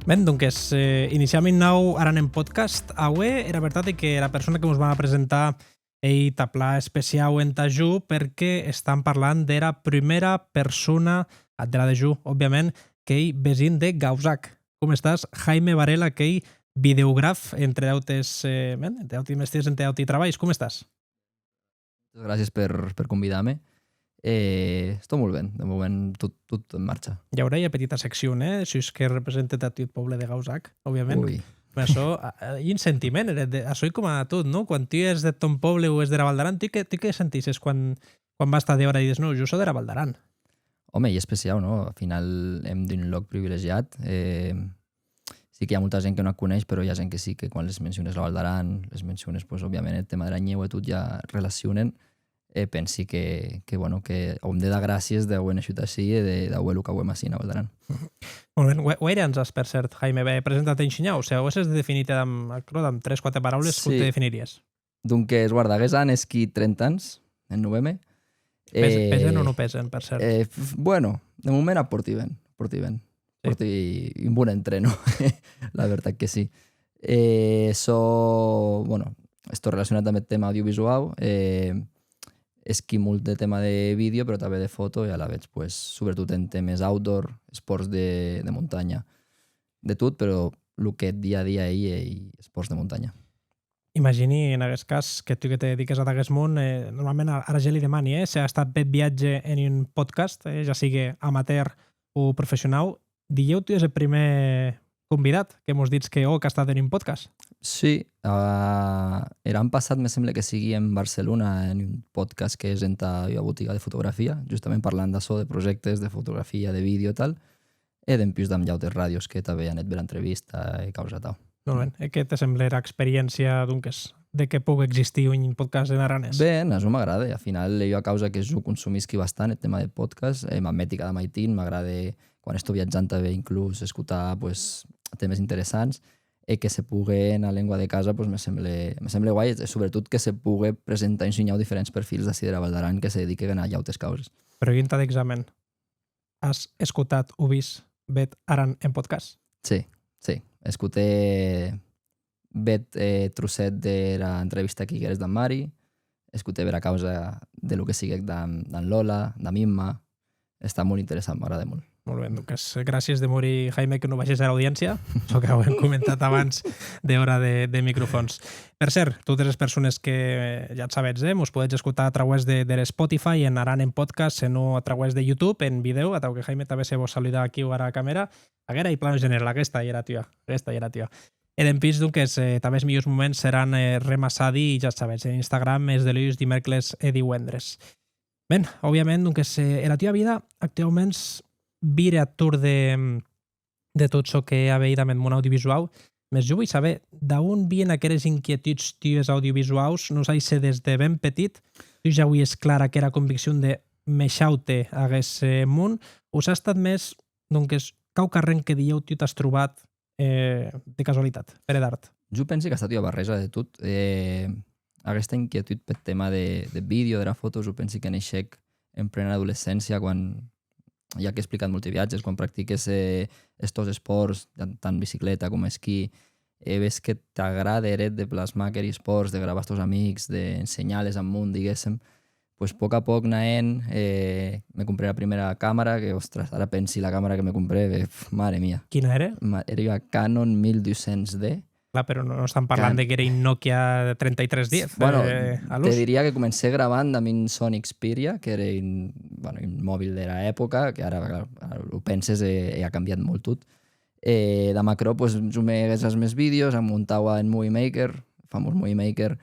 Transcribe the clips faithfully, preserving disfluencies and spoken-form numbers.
Ben, donques, eh, iniciam un nau Aran en Podcast. Aué, era vertat ei que era persona que mos va a presentar ei tà plan especiau entà jo, perque estam parlant dera prumèra persona, ath delà de jo, òbviament, qu'ei vesin de Gausac. Com estàs, Jaime Varela, qu'ei videograf, entre autes, eh, ben, entre auti mestièrs, entre auti trabalhs. Com estàs? Moltes gràcies per, per convidar-me. Eh, estou molt ben, de moment tot, tot en marxa. I aurà ua petita seccion, eh, sus que represente tath teu pòble de Gausac, òbviament. Ui. Però açò, a, a, un sentiment, eh, de, açò ei coma tot, non? Quan tu ès deth tòn pòble o ès dera Val d'Aran, tu qué, tu qué sentisses quan, quan vas tà dehòra e dides, non, jo sò dera Val d'Aran? Home, ei especiau, non? Al final èm d'un lòc privilegiat. Eh, sí que i a molta gent que non ac coneish, però i a gent que sí, que quan les menciones la Val d'Aran, les menciones, pues, òbviament, eth tema dera nhèu e tot, ja relacionen. E pensi que, que, bueno, que auem de dar gràcies d'auer neishut ací e de, d'auer lo qu'auem ací ena Val d'Aran. Molt ben. Guai-, guaire ans as, per cert, Jaime? Be, presenta-te un shinhau. Se auesses de definir-te damb, aquerò, damb tres, quatre paraules, com te definiries? Donques, guarda, aguest an hèsqui trenta ans, en noveme. Pes-, eh, pesen o non pesen, per cert? Eh, f-, bueno, de moment ac pòrti ben, pòrti ben. Sí. Pòrti un bon entreno, la vertat que sí. Eh, sò, bueno, estò relacionat damb eth tema audiovisuau, eh, hèsqui molt de tema de vídeo, però tanben de foto, e alavetz, pues, sobretot en temes outdoor, espòrts de, de montanha, de tot, però lo que eth dia a dia ei, ei espòrts de montanha. Imagini, en aguest cas, que tu que te dediques ad aguest mon, eh, normalment a, ara gent li demani, eh, se a estat bèth viatge en un podcast, eh, ja sigue amateur o professionau. Dilhèu tu ès eth prumèr convidat que mos ditz que òc a estat en un podcast. Sí, eh, er an passat me semble que sigui en Barcelona en un podcast que hès entà ua botiga de fotografia, justament parlant d'açò, de projèctes, de fotografia, de vídeo e tal, e dempús damb d'autes ràdios que tanben an hèt bèra entrevista e causa atau. Molt ben. E qué te semble era experiéncia, donques, de que pogue existir un podcast en aranés? Ben, a jo m'agrade. Al final ei ua causa que jo consumisqui bastant, eth tema de podcast, e m'ac meti cada maitin, m'agrade quan estò viatjant tanben inclús escotar, pues, temes interessants, e que se pogue ena lengua de casa, pues, me semble, me semble guai, e sobretot que se pogue presentar un shinhau diferents perfils d'ací dera Val d'Aran que se dediquen a d'autes causes. Pregunta d'examen. As escotat o vist bèth Aran en podcast? Sí, sí. Escotè bèth, eh, trocet dera entrevista qu'higuères damb Mari, escotè bèra causa de lo que siguec damb, damb Lola, damb Imma. Està molt interessant, m'agrada molt. Molt ben, donques, gràcies de mori, Jaime, que non baishes era audiéncia, çò qu'auem comentat abans dehòra de, de microfòns. Per cert, totes es persones que, eh, ja ac sabetz, eh, mos podetz escotar a trauès de, der Spotify, en Aran en Podcast, senon a trauès de YouTube, en vidèo, atau que Jaime tanben se vò saludar aquiu ara camèra. Aguera ei plan general, aguesta ei era tua, aguesta ei era tua. E dempús, donques, eh, tanben es milhors moments seràn, eh, remassadi, ja ac sabetz, en Instagram, es deluns, dimèrcles e diuendres. Ben, òbviament, donques, eh, era tua vida actuauments vire ath torn de, de tot çò que a veir damb eth mon audiovisuau, mès jo voi saber d'a on vien aqueres inquietuds tues audiovisuaus, non sai se des de ben petit tu ja auies clara aquera conviccion de me shaute aguest, eh, mon, o s'a estat mès, donques, quauquarren que dilhèu tu t'as trobat, eh, de casualitat, per edart? Jo pensi qu'a estat ua barreja de tot. Eh, aguesta inquietud peth tema de, de vídeo, dera foto, jo pensi que neishec en plena adolescéncia, quan ja qu'è explicat molti viatges, quan practiques, eh, estos espòrts, tant, tant bicicleta com esquí, e ves que t'agrade eth hèt de plasmar aqueri espòrts, de gravar es tòs amics, d'ensenhar-les ath mon, diguéssem, pues, pòc a pòc, anant, eh, me comprè era prumèra camèra, que, ostres, ara pensi la camèra que me comprè, eh, pf, mare mia. Quina ère? Ma-, ère ua Canon mil dus cents D, Clar, però non estam parlant de qu'ère un Nokia trenta-tres diez, bueno, eh, a l'ús. Te diria que comencè gravant damb un Sony Xperia, qu'ère un, bueno, un mòbil dera epòca, que ara, clar, ara lo penses e, e a cambiat molt tot. E damb aquerò, pues, jo me hège es mèns vídeos, ac montaua en Movie Maker, famós Movie Maker,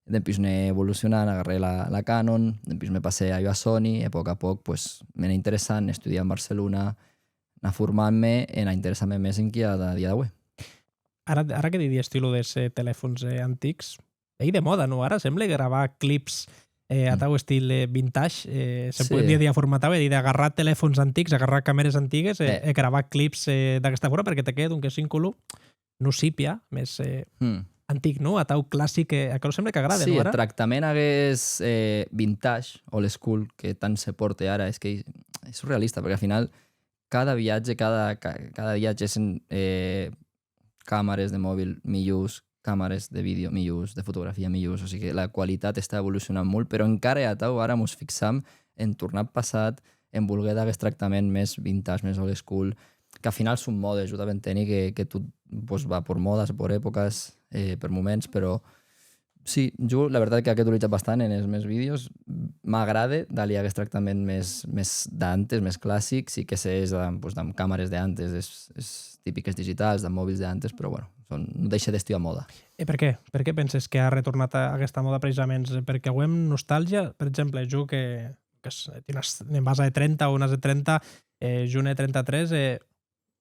dempús anè evolucionant, agarrè la, la Canon, dempús me passè a ua Sony, e pòc a pòc, pues, m'anè interessant, estudiar en Barcelona, anar formant-me e anar interessant-me mès enquia a dia d'aué. Ara, ara que didies tu lo des, eh, telèfons, eh, antics, ei de mòda, non? Ara semble gravar clips, eh, atau estil, eh, vintage, eh, se podie díder a formatar, ei a díder, agarrar telèfons antics, agarrar camères antigues e, e gravar clips, eh, d'aguesta forma, perque te quede, donques, un color, non sépia, mès, eh, antic, non? Atau classic, eh, aquerò semble qu'agrade, non, ara? Sí, eth tractament aguest, eh, vintage, old school, que tant se pòrte ara, es que ei, ei surrealista, perque al final cada viatge, cada, ca-, cada dia gessen, eh, càmeres de mòbil millors, càmeres de vídeo millors, de fotografia millors, o sigui que la qualitat està evolucionant molt, però encara e atau ara mos fixam en tornar passat, en volguer d'aguest tractament més vintage, més old school, que al final son mòdes, jo tanben enteni que, que tot, pues, va per modes, per èpoques, eh, per moments, però sí, jo la veritat que ac utilizi bastant enes mèns vídeos, m'agrade dar-li aguest tractament més, més d'antes, més classic, sí que se és damb, pues, damb càmeres d'antes, es, es tipiques digitals, damb mòbils d'antes, però bueno, son, non dèishe d'estar a mòda. E per qué? Per qué penses que a retornat a aguesta mòda precisament? Perque auem nostàlgia? Per exemple, jo que, que s-, tien as-, ne'n vas a trenta o n'as de trenta, eh, jo n'è trenta-tres, e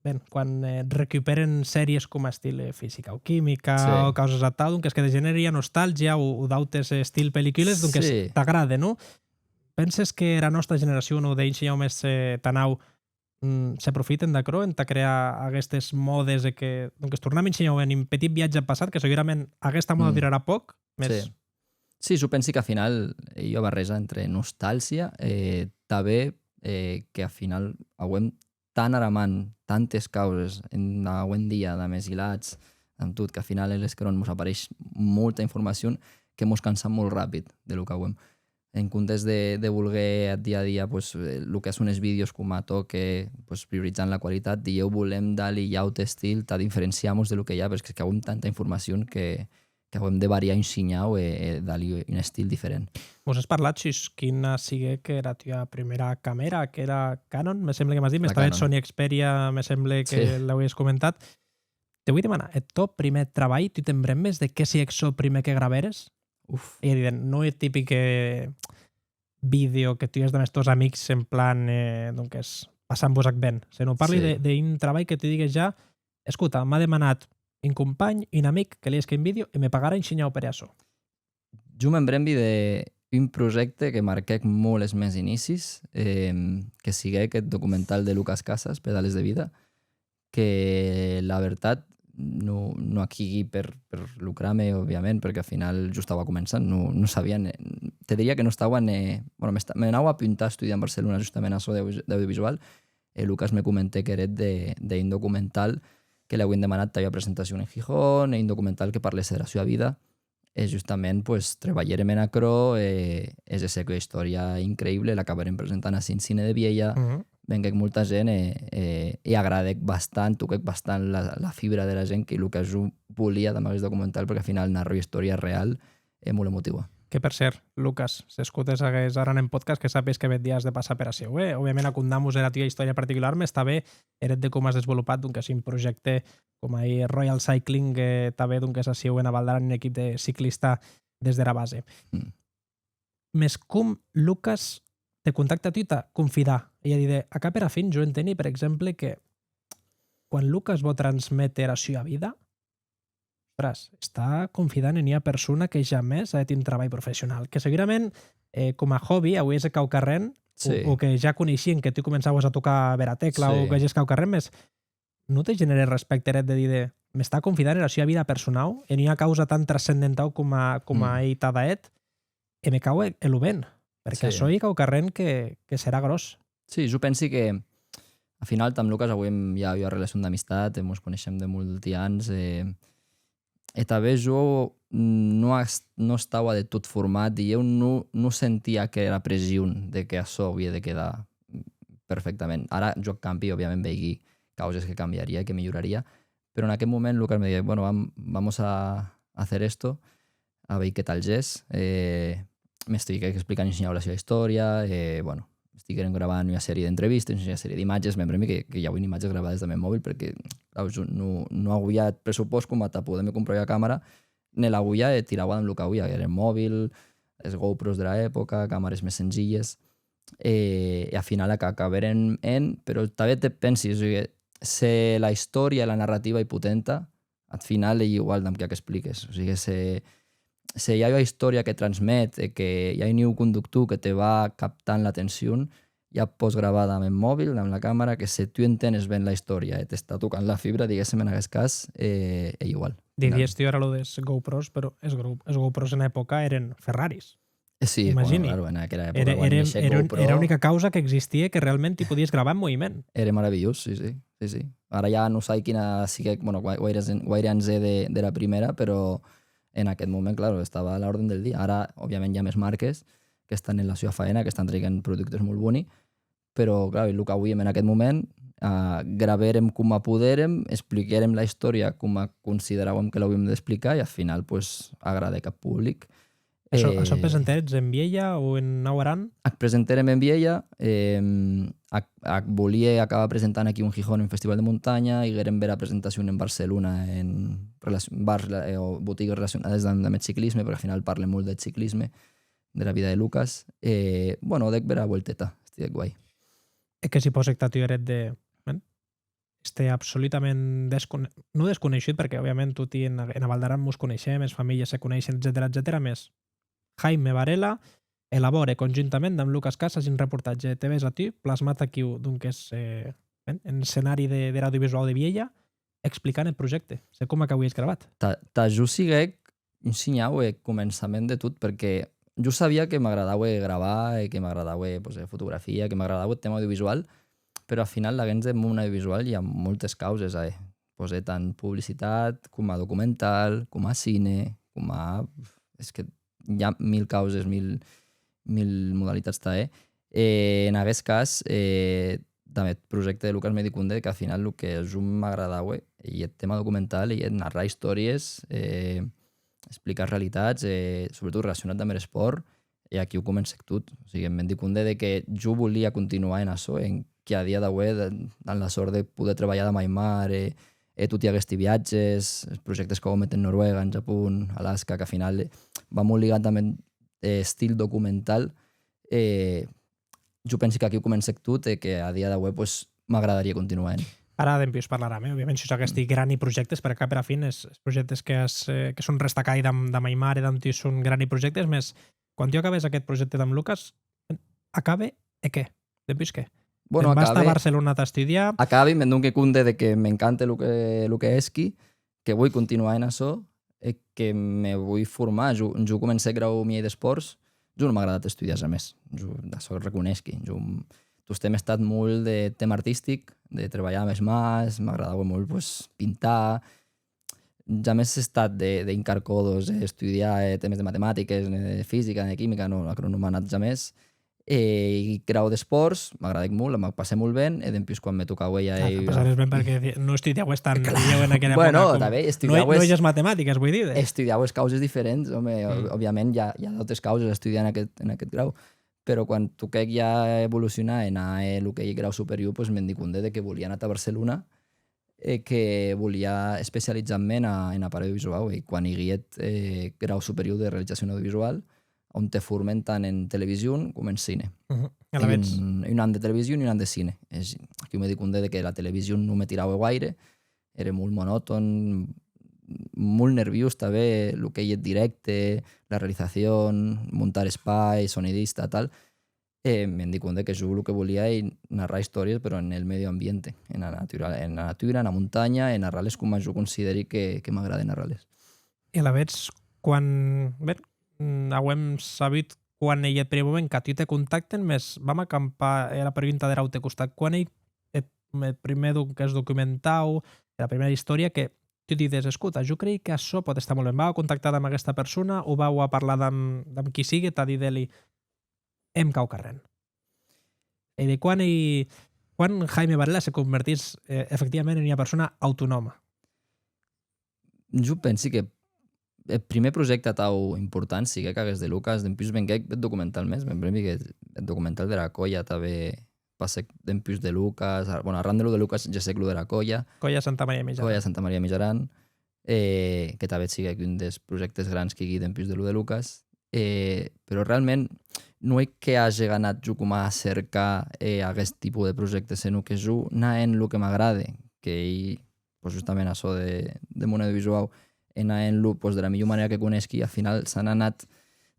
ben, quan, eh, recupèren sèries coma estil, eh, Física o Química Sí. o causes atau, donques que te genèri ua nostàlgia o, o d'autes, eh, estil pellicules, donques Sí. t'agrade, non? Penses que era nòsta generacion o d'un shinhau mès, eh, tà naut, mm, se profiten d'aquerò entà crear aguestes mòdes e que, donques, tornam un shinhau en un petit viatge ath passat, que segurament aguesta mòda Mm. durarà pòc, mès Sí. Sí, jo pensi qu'ath final ei ua barreja entre nostàlgia e tanben, eh, que ath final auem tan ara man tantes causes en aué en dia, damb es hilats, damb tot, qu'ath final er escron mos apareish molta informacion que mos cansam molt rapid de lo qu'auem. En comptes de, de volguer ath dia a dia, pues, eh, lo que son es vídeos coma toque, pues, priorizant la qualitat, dilhèu volem dar-li un aute estil tà diferenciar-mos de lo que i a, perque qu'auem tanta informacion que, qu'auem de variar un shinhau e, e dar-li un estil diferent. Mos as parlat sus quina siguec era tua prumèra camèra, qu'era Canon, me semble que m'as dit, mès La tanben Canon. Sony Xperia, me semble que Sí. l'auies comentat. Te voi demanar, eth tò prumèr trabalh, tu te'n brembes de qué siguec çò prumèr que gravères? Uf. Ei a díder, non eth tipic, eh, vídeo que tu hès damb es tòs amics en plan, eh, donques, passam-vos-ac ben, senon parli Sí. de, d'un trabalh que tu digues ja, escota, m'a demanat un companh, un amic, que li hèsque un vídeo e me pagarà un shinhau per açò. Jo me'n brembi de un projècte que marquèc molt es mèns inicis, eh, que siguec eth documental de Lucas Casas, Pedales de vida, que la vertat non, non ac higui per, per lucrar-me, òbviament, perque ath final jo estaua començant, non, non sabia ne, te diria que non estaua ne, bueno, m'esta-, me n'anaua a apuntar a estudiar en Barcelona justament açò d'audi-, d'audiovisual, e Lucas me comentèc er hèt de, d'un documental que l'auien demanat tà ua presentacion en Gijón, e un documental que parlèsse dera sua vida, e justament, pues, trebalhèrem en aquerò, e, e gessec ua istòria increïble, l'acabèrem presentant ací en Cine de Vielha, Mhm. venguec molta gent e, e, e agradèc bastant, toquèc bastant la, la fibra dera gent, que lo que jo volia damb aguest documental, perque ath final narra ua istòria real e molt emotiua. Que, per cert, Lucas, s'escotes aguest Aran en Podcast, que sàpies que bèth dia as de passar per aciu, eh? Òbviament, a condar-mos era tua istòria particular, mès tanben er hèt de com as desvolopat, donques, un projècte coma ei Royal Cycling, eh, tanben, donques, aciu ena Val d'Aran, un equip de ciclista des dera base. Mm. Mès com Lucas te contacta a tu tà confidar? Ei a díder, ath cap e ara fin, jo enteni, per exemple, que quan Lucas vò transméter era sua vida, ostras, està confidant en ua persona que jamès a hèt un trabalh professional, que segurament, eh, coma hobby, auie hèt quauquarren, Sí. o, o que ja coneishien que tu començaues a tocar bèra tecla, o Sí. que hèges quauquarren, mès non te genère respècte er hèt de díder, m'està confidant era sua vida personau en ua causa tan transcendentau coma, coma Mm. ei tada eth, e me cau e, e lo ben, perque Sí. açò ei quauquarren que, que serà gròs. Sí, jo pensi que, ath final, damb Lucas auem ja ua relacion d'amistat, e mos coneishem de molti ans, e, e tanben jo non as-, non estaua de tot format, dilhèu non, non sentia aquera pression de que açò auie de quedar perfectament. Ara jo ac cambi, òbviament, veigui causes que cambiaria e que milhoraria, però en aqueth moment Lucas me diguec, bueno, vam-, vamos a hacer esto, a veir qué tal ges. Eh, m'estiguec explicant un shinhau la sua istòria, e, bueno, estigueren gravant ua sèrie d'entrevistes, ua sèrie d'imatges, me'n brembi que, que i auien imatges gravades damb eth mòbil, perque, clar, jo non, non auia eth pressupòst coma tà poder-me comprar ua camèra, ne l'auia e tiraua damb lo qu'auia, ère eth mòbil, es GoPros dera epòca, camères mès senzilhes, e, e ath final ac acabèrem hènt, però tanben te pensi, o sigui, se la istòria e la narrativa ei potenta, ath final ei igual damb qué ac expliques. O sigui, se, se i a ua istòria que transmet e que i a un hiu conductor que te va captant l'atencion, ja pòs gravar damb eth mòbil, damb la camèra, que se tu entenes ben la istòria e t'està tocant la fibra, diguéssem, en aguest cas, eh, ei igual. Didies tu ara lo des GoPros, però es Gro-, es GoPros ena epòca èren Ferraris. Sí, bueno, claro, en aquera epòca, quan neishec GoPro, era unica causa qu'existie que realment ti podies gravar en moviment. Ère maravilhós, sí, sí, sí, sí. Ara ja non sai quina siguec, bueno, guai-, guaire, guaire ans è de, dera prumèra, però en aqueth moment, claro, estava a l'òrden del dia. Ara, òbviament, i a mès marques qu'estan en la sua faena, qu'estan traient productes molt boni, però, clar, lo qu'auíem en aqueth moment, eh, gravèrem coma podèrem, expliquèrem la istòria coma consideràuem que l'auíem d'explicar e, ath final, pues, agradèc ath public. Açò, açò presentèretz en Vielha o en Naut Aran? Ac presentèrem en Vielha, eh, ac, ac volie acabar presentant aquí en Gijón en Festival de Montanha, higuérem bèra presentacion en Barcelona en relacion, bars, eh, o botigues relacionades damb, damb eth ciclisme, perque ath final parle molt deth ciclisme, dera vida de Lucas, e, bueno, dèc bèra vuelteta, estiguec guai. E qué supòse tà tu eth hèt de, ben, èster absolutament descone-, non desconeishut, perque, òbviament, toti en, ena Val d'Aran mos coneishem, es familhes se coneishen, etcetèra, etcetèra, mès Jaime Varela elabòre conjuntament damb Lucas Casas un reportatge, te ves a tu plasmat aquiu, donques, eh, ben, en escenari de, der audiovisuau de Vielha, explicant eth projècte. Se coma qu'auies gravat? Tà, tà jo siguec un shinhau eth començament de tot, perque jo sabia que m'agradaue gravar e que m'agradaue, pues, eh, fotografia, que m'agradaue eth tèma audiovisual, però ath final, laguens deth mon audiovisual, i a moltes causes, eh? Pues, eh, tant publicitat, coma documental, coma cine, coma... Es que i a mil causes, mil, mil modalitats tà hèr. E en aguest cas, eh, damb eth projècte de Lucas me di compde qu'ath final lo que a jo m'agradaue ei eth tèma documental, ei eth narrar istòries, eh, explicar realitats, e, sobretot, relacionat damb er espòrt, e aquiu comencèc tot. O sigui, me'n di compde de que jo volia continuar en açò, en que a dia d'aué, de, damb la sòrt de poder trebalhar damb Aymar, e, e toti aguesti viatges, es projèctes qu'auem hèt en Noruega, en Japon, Alaska, qu'ath final, eh, va molt ligat damb eth, eh, estil documental, e jo pensi qu'aquiu comencèc tot e que a dia d'aué, pues, m'agradarie continuar hènt. Ara dempús parlaram, eh? Òbviament, sus aguesti grani projèctes, perque cap era fin es, es projèctes que as, eh, que son restacadi damb, damb Aymar e damb tu son grani projèctes, mès quan tu acabes aqueth projècte damb Lucas, acabe e qué? Dempús qué? Bueno, te'n vas tà Barcelona tà estudiar? Acabe, me'n doni compde de que m'encante lo que, lo que hèsqui, que voi continuar en açò e que me voi formar. Jo, jo comencè grau Miei d'Espòrts, jo non m'a agradat estudiar jamès. Jo açò reconeisqui. Jo tostemp è estat molt de tèma artistic, de trebalhar damb es mans, m'agradaue molt, pues, pintar. Jamès è estat de, de hincar còdos, eh, estudiar, eh, tèmes de matematiques, ne de fisica, ne de quimica, non, aquerò non m'a anat jamès. E grau d'Espòrts, m'agradèc molt, m'ac passè molt ben, e dempús quan me tocaue ja... Ah, ei, passares ben perque di-, non estudiaues tant, clar, dilhèu en aquera... Bueno, epòca, com tanben non, estudiaues, non ères matematiques, voi díder. Estudiaues causes diferents, òme, mm, òbviament i a, i a d'autes causes a estudiar en aqueth, en aqueth grau, però quan toquèc ja evolucionar e anar a hèr lo qu'ei grau superior, pues, me'n di compde de que volia anar tà Barcelona e que volia especializar-me ena, ena part audiovisuau, e quan higui eth, eh, grau superior de realizacion audiovisuau, on te formen tant en television coma en cine. Mhm. Alavetz, un, un an de television e un an de cine. Es, aquiu me di compde de que la television non me tiraue guaire, ère molt monòton, molt nerviós tanben, lo qu'ei eth dirècte, la realizacion, montar espai, sonidista, tal. E me'n di compde que jo lo que volia ei narrar istòries, però en el medio ambiente, en la natura, en la natura, en la montanha, e narrar-les coma jo consideri que, que m'agrade narrar-les. E alavetz, quan, ben, mm, auem sabut quan ei eth prumèr moment qu'a tu te contacten, mès vam a campar era pregunta der aute costat. Quan ei eth, eth prumèr, donques, documentau, era prumèra istòria que tu dides, escota, jo crei que açò pòt estar molt ben. Vau a contactar damb aguesta persona o vau a parlar damb, damb qui sigue tà díder-li, hèm quauquarren. E de quan ei, quan Jaime Varela se convertís, eh, efectivament en ua persona autonòma? Jo pensi que eth prumèr projècte atau important siguec aguest de Lucas, dempús venguec eth documental mès, me'n brembi que eth documental dera Còlha tanben passèc dempús de Lucas, ar-, bueno, arran de lo de Lucas gessec lo dera Còlha. Còlha Santa Maria Mijaran. Còlha Santa Maria Mijaran, eh, que tanben siguec un des projèctes grans qu'higui dempús de lo de Lucas. Eh, però realment non ei que age ganat jo coma a cercar, eh, aguest tipe de projècte, senon que jo anar hènt lo que m'agrade, qu'ei, pues, justament açò de, de mon audiovisuau, e anar hènt-lo, pues, dera milhor manèra que conesqui, ath final s'an anat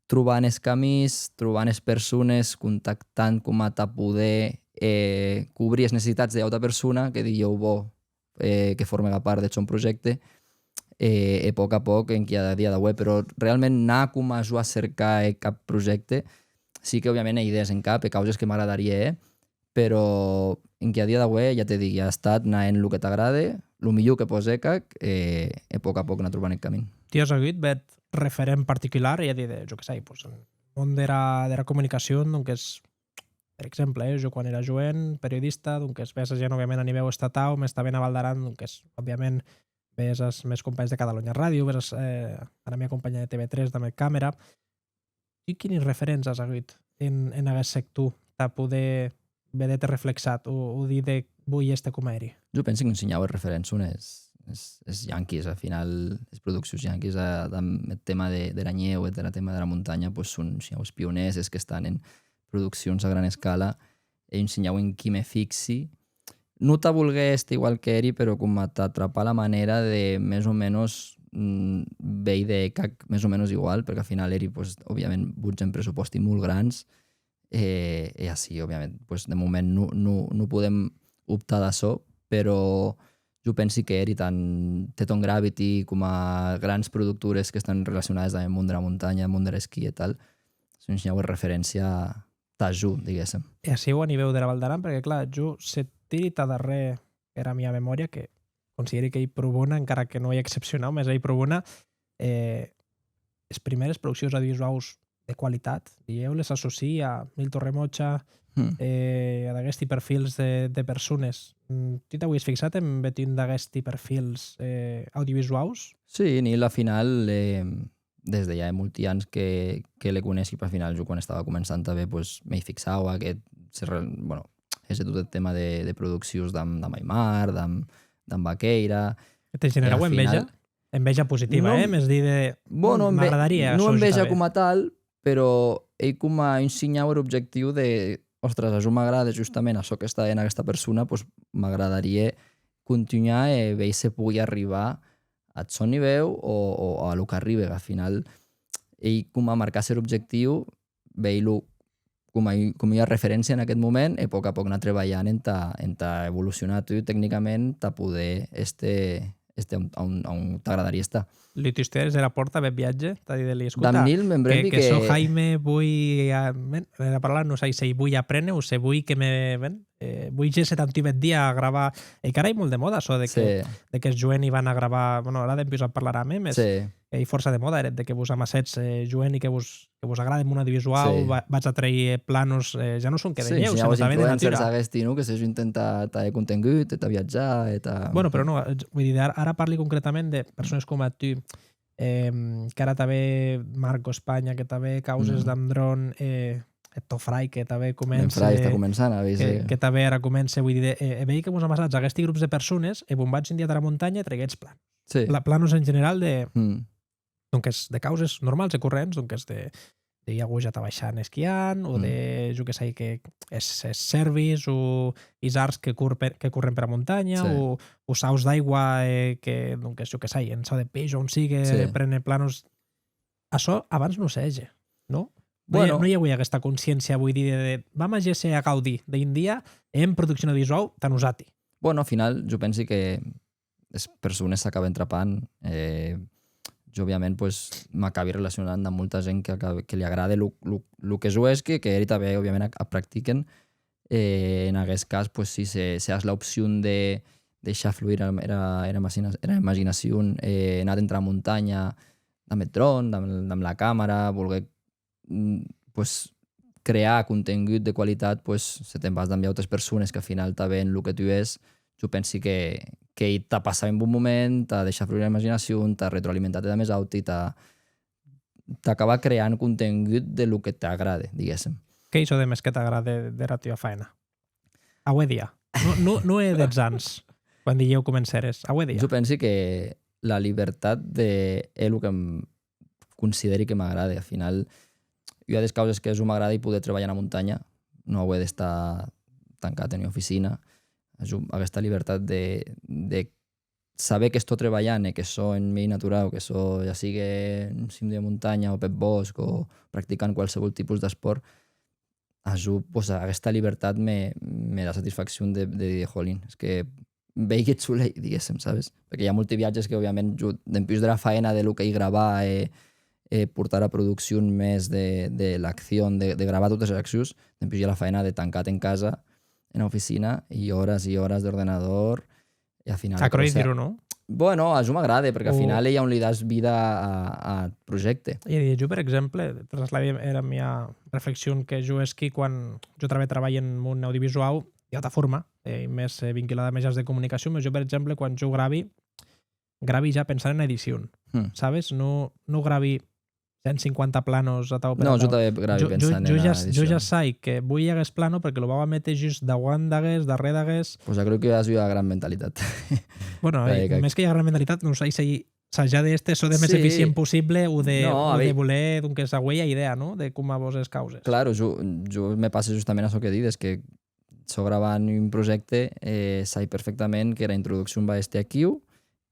trobant es camins, trobant es persones, contactant coma tà poder, eh, cobrir es necessitats d'ua auta persona, que dilhèu vò, eh, que formègue part deth sòn projècte. e, e pòc a pòc enquia dia d'aué, però realment anar coma jo a cercar, eh, cap projècte, sí que, òbviament, è idèes en cap e causes que m'agradarie hèr, però enquia dia d'aué, ja te digui, a estat anar hènt lo que t'agrade, lo milhor que pòs hèr, cac, e, e pòc a pòc anar trobant eth camin. Tu as agut bèth referent particular, ei a díder, jo que sai, pues, en mon dera, dera comunicacion, donques, per exemple, eh, jo quan èra joen, periodista, donques, ves a gent, òbviament, a nivèu estatau, mès tanben a Val d'Aran, donques, òbviament, ves as mès companhs de Catalunya Ràdio, ves as, eh, ara mia companha de T V tres damb eth camèra. Tu quini referents as agut en, en aguest sector tà poder veder-te reflexat o, o díder, voi èster coma eri? Jo pensi qu'un shinhau es referent son es, es, es yanquis, al final, es produccions yanquis, eh, damb eth tema de, dera nhèu e dera tema dera montanha, pues, son shinhau es pionèrs, es que estan en produccions a gran escala, e un shinhau en qui me fixi, non tà volguer èster igual qu'eri, però coma tà trapar la manèra de, mès o menos, mm, veir de hèr cac mès o menos igual, perque al final eri, pues, òbviament, botz en pressupòsti molt grans, e, e ací, òbviament, pues, de moment non, non, non podem optar d'açò, però jo pensi que eri tant Teton Gravity coma grans productores que estan relacionades damb eth mon dera montanha, mon der esquí e tal, son un shinhau de referéncia tà jo, diguéssem. E aciu a nivèu dera Val d'Aran, perque, clar, jo se tiri tà darrèr era mia memòria, que consideri qu'ei pro bona, encara que non ei excepcionau, mès ei pro bona, eh, es prumères produccions audiovisuaus de qualitat, dilhèu les associi a Milton Remocha, Mm. eh, ad aguesti perfils de, de persones. Mm, tu t'auies fixat en bèth un d'aguesti perfils, eh, audiovisuaus? Sí, Nil, al final, eh, des de ja hè molti ans que, que le coneisqui, però al final jo quan estava començant tanben, pues, m'ei fixau a que se re-, bueno, hège tot eth tema de, de produccions damb, damb Aymar, damb, damb Baqueira. E te generaue enveja? Enveja positiva, eh? Mès díder, bueno, enve-, m'agradarie non açò, enveja justament. Coma tal, però ei coma un shinhau er objectiu de, ostres, a jo m'agrade justament açò qu'està hènt aguesta persona, pues, m'agradarie contunhar e veir se pogui arribar ath sòn nivèu o, o a lo qu'arribe. Al final, ei coma marcar-se er objectiu, veir-lo coma, coma ua referéncia en aqueth moment e pòc a pòc anar trebalhant entà, entà evolucionar tu tecnicament, tà poder èster, èster a on, a on, a on t'agradarie estar. Li tustères era pòrta bèth viatge, tà díder-li, escota, damb Nil, me'n brembi que, que, que sò Jaime, voi a, ben, era paraula non sai se ei voi apréner o se voi que me, ben, eh, voi gésser damb tu bèth dia a gravar. E qu'ara ei molt de mòda, açò de que, sí, de que es joeni van a gravar, bueno, ara dempús en parlaram, eh, mès, sí, ei fòrça de mòda, eth de que vos amassètz, eh, joeni que vos, que vos agrade eth mon audiovisuau, sí, va-, vatz a trèir planos, eh, ja non sonque de, sí, nhèu, senon tanben de natura. Influencers aguesti, non? Que se junten tà, tà hèr contengut, e tà viatjar, e tà... Bueno, però non, eh, voi díder, ara, ara parli concretament de persones coma tu, eh, qu'ara tanben Marco España, que tanben causes, mm, damb dron, eh, eth tò frai, que tanben comence, Frai està començant a que, véser, que tanben ara comence, voi díder, e, e veir que vos amassatz aguesti grops de persones e vo'n vatz un dia tara montanha e treiguetz plan. Sí. Pla-, planos en general de, mm, donques, de causes normals e corrents, donques, de, de ua goja tà baishar en esquiant, o de, mm, jo que sai, que es, es cèrvis o isards que corre-, que corren pera montanha, sí, o, o saus d'aigua, eh, que, donques, jo que sai, en Sau de Peix o on sigue, sí, préner planos. Açò abans non se hège, non? Non i a, bueno, non i auie aguesta consciéncia, voi díder, de, de, vam a gésser a gaudir, d'un dia hèm produccion audiovisuau tà nosati. Bueno, al final, jo pensi que es persones s'acaben trapant. Eh, jo, òbviament, pues, m'acabi relacionant damb molta gent que acabe, que li agrade lo, lo, lo que jo hèsqui, que eri tanben, òbviament, ac, ac practiquen. Eh, en aguest cas, pues, si se, se as l'opcion de deishar fluir era, era, era imagina-, era imaginacion, eh, anar entara montanha damb eth dron, damb, damb la camèra, volguer, mm, pues, crear contengut de qualitat, pues, se te'n vas damb autres persones qu'ath final tanben lo que tu hès, jo pensi que, qu'ei tà passar un bon moment, tà deishar fluir era imaginacion, tà retroalimentar-te damb es auti, tà, tà acabar creant contengut de lo que t'agrade, diguéssem. Qué ei çò de mès que t'agrade dera tua faena? Aué dia. Non, non, non hè dètz ans, quan dilhèu comencères. Aué dia. Jo pensi que la libertat de hèr lo que m-, consideri que m'agrade. Al final, ua des causes que jo m'agrade ei poder trebalhar ena montanha, non auer d'estar tancat en ua oficina. Jo, aguesta libertat de, de saber que estò trebalhant e que sò en miei naturau, que sò, ja sigue en cim d'ua montanha o peth bòsc o practicant qualsevol tipus d'espòrt, a jo, pues, aguesta libertat me, me da satisfaccion de, de díder, jolín, es que veigui eth solei, diguéssem, sabes? Perque i a molti viatges que, òbviament, jo, dempús dera faena de lo qu'ei gravar e, e portar a produccion mès de, de l'accion, de, de gravar totes es accions, dempús i a la faena de tancat en casa, ena oficina, e oras e oras d'ordenador, e al final... Aquerò ei duro, non? Bueno, a jo m'agrade, perque al final ei a on li das vida a, a projècte. E jo, per exemple, trasladi era mia reflexion que jo hèsqui quan jo trabe, trabalhi en mon audiovisuau, d'ua auta forma, eh, mès, eh, vinculada a mejans de comunicacion, mès jo, per exemple, quan jo gravi, gravi ja pensant ena edicion, sabes? Non, non gravi cent cinquanta planos atau per... Non, jo tanben gravi pensant ena edicion. Jo ja, jo ja sai que voi aguest plano perque lo vau a méter just dauant d'aguest, darrèr d'aguest. Pues aquerò que as ua gran mentalitat. Bueno, eh, mès que ua gran mentalitat, non sai se, se ja d'èster çò de mès eficient possible o de, o de voler, donques, auer ua idèa, non? De coma vòs es causes. Claro, jo, jo me passe justament açò que dides, que sò gravant un projècte, eh, sai perfectament qu'era introduccion va èster aquiu,